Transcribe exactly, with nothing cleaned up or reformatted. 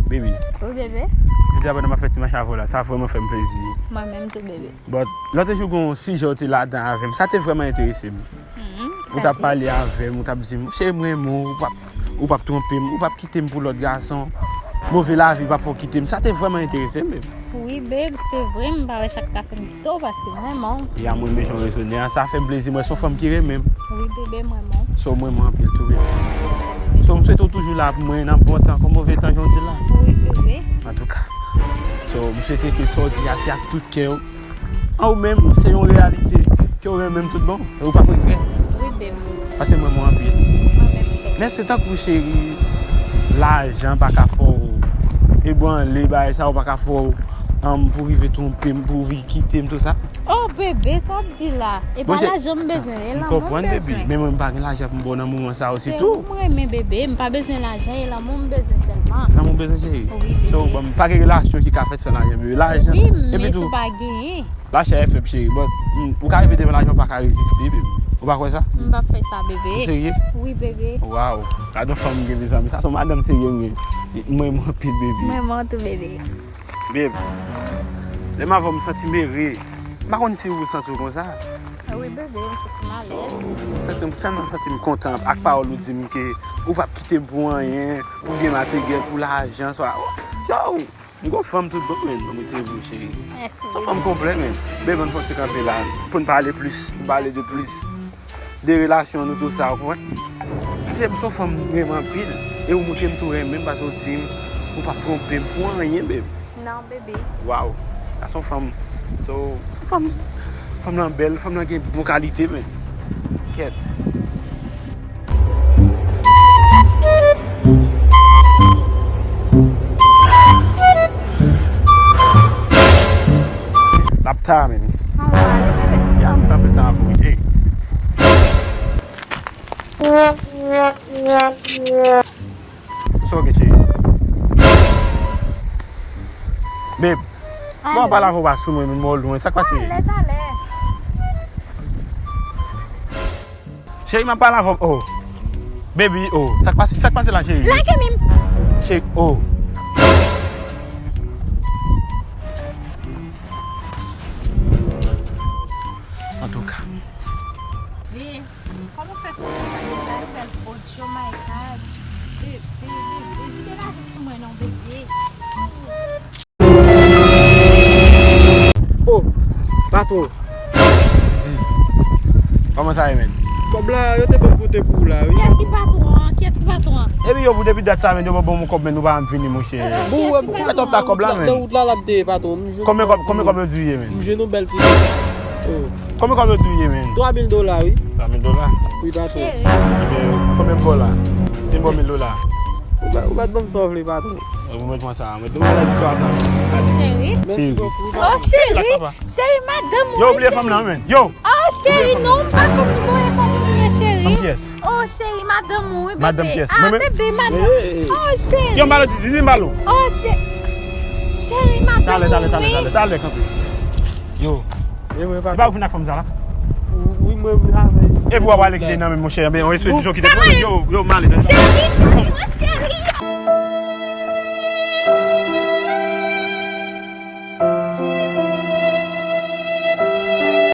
Baby. Wi, bebe. Jodi a pandan m ap fè ti mache avè w la, sa vrèman fè m plezi. Mwen menm tou, bebe. But, lòt jou gen yon sijè w te ladan avè m. Sa te vrèman enterese m. Mhm, ou t ap pale avè m, ou t ap di m, cheri, m renmen w, ou p ap, ou p ap twonpe m, ou p ap kite m pou lòt gason. Move lavi p ap fè w kite m. Sa te vrèman enterese m, baby. Wi, babe, se vre, m pa wè sa k ta fè m kite w, paske m renmen w. Ya, mwen menm jan w rezone an, sa fè m plezi, mwen se yon fanm ki renmen m. Wi, bebe, m renmen w. So, m renmen w anpil tou, baby. So, m swete w toujou la pou mwen, nan bon tan, kon move tan, jan w di la. Wi, bebe. Antouka. So, m swete ke sa w di a, se ak tout kè w. An ou menm, se yon reyalite ke w renmen m tout bon, e ou p ap regrèt. Wi, bebe. Paske mwen renmen w anpil. Mwen menm tou. Mèsi tankou cheri, lajan pa ka fè w ebranle, bagay sa yo pa ka fè w, um, pou rive twonpe m, pou rive kite m, tou sa. Oh, bebe, sa w ap di la? E pa lajan m bezwen, e lanmou m bezwen. M konprann, bebe, men mwen m pa gen lajan pou m ba w nan moman sa yo, sitou. Se ou m renmen, bebe, m pa bezwen lajan, e lanmou m bezwen sèlman. Lanmou w bezwen, cheri? Wi, bebe. So, bon, pa gen relasyon ki ka fèt san lajan, bebe. Lajan, wi, men si w pa genyen. Lachè fèb, cheri. Bon, mm, ou ka rive devan lajan, ou pa ka reziste, bebe. Ou pa kwè sa? M p ap fè sa, bebe. Ou serye? Wi, bebe. Waw. Gade yon fanm gen, mezanmi. Sa se yon madanm serye, wi. Mwen, mwen anpil, bebe. Mwen, mwen tou, bebe. Bebe, lè m avè w, m santi m ere. M pa konn si ou santi w konsa. Wi, bebe, m santi m alèz. So, m santi m tèlman santi m kontan ak pawòl ou di m ke ou p ap kite m pou anyen, pou byen materyèl, pou lajan, sa. Yo! M gon fanm tout bon, men, ban m retire vre, cheri. Mèsi, bebe. Se yon fanm konplè, men. Bebe, ann fè ti kanpe la. Pou n pale plis, n pale de plis. De relasyon nou, tou sa, ou konprann? Paske m se yon fanm m renmen anpil. E ou montre m tou renmen m, paske ou di m, ou p ap twonpe m pou anyen, bebe. Non, bebe. Waw. Sa se yon fanm. So, fanm, fanm lan bèl, fanm lan gen bon kalite, men. Kèt. L ap ta, men. Ya, m sanble ta ap bouje. Sa w gen, cheri? Babe, bon, pa lave w pa sou mwen, men mò lwen. Sa k pase? Talè, talè. Cheri, m ap pale avè w. Oh. Baby, oh. Sa k pase, sa k pase la, cheri? Lage men m. Cheri, oh. Antouka. Kòman w fè konn sa? Gade bèl bòdyo, my God. Bebe, bebe, vide lajan sou mwen non, bebe. Oh, patwon. Di. Kòman sa ye, men? Kòb la, yo te ban m kote pou ou la, wi. Kiyès ki patwon an? Kiyès ki patwon an? Epi yo, pou depi dat sa, men, yo ban m yon kòb, men nou pa janm vini, monchè. Bon, kiyès ki patwon an? Fè twòp ta kòb la, men. Nan wout la, l ap te, patwon. Konbyen kòb, konbyen kòb yo di w ye, men? M jwenn yon bèl ti. Oh. Konbyen kòb yo di w ye, men? Twa mil dola, wi. Twa mil dola? Wi, patwon. Cheri. Ebyen, konbyen m ba w la? Si m ba w mil dola. Ou pa, ou pa t ban m sa w vle, patwon. Ou mèt pran sa, mèt, mèt la di sa. Cheri. Mèsi bokou, patwon. Oh, cheri. Cheri, madanm ou. Yo, wi, oubliye fanm nan, men. Yo. Oh, cheri, non, m pa fanm li voye fanm ou ye, cheri. Fanm kiyès? Oh, cheri, madanm ou, wi, bebe. Madanm kiyès? Ah, mwen menm? Bebe, madanm. Hey, hey, hey. Oh, cheri. Yo, m ba l ti zizi, m ba l. Oh, che-, cheri, madanm ou, wi. Talè, talè, talè, talè, talè, kanpe. Yo. E mwen, patwon. E pa ou vin ak fanm sa la? Wi, mwen vin avè l. Epi w ap ale kite nan men, monchè, men yon espesisyon kite. Yo, yo, m ale nan. Cheri, cheri, monchè.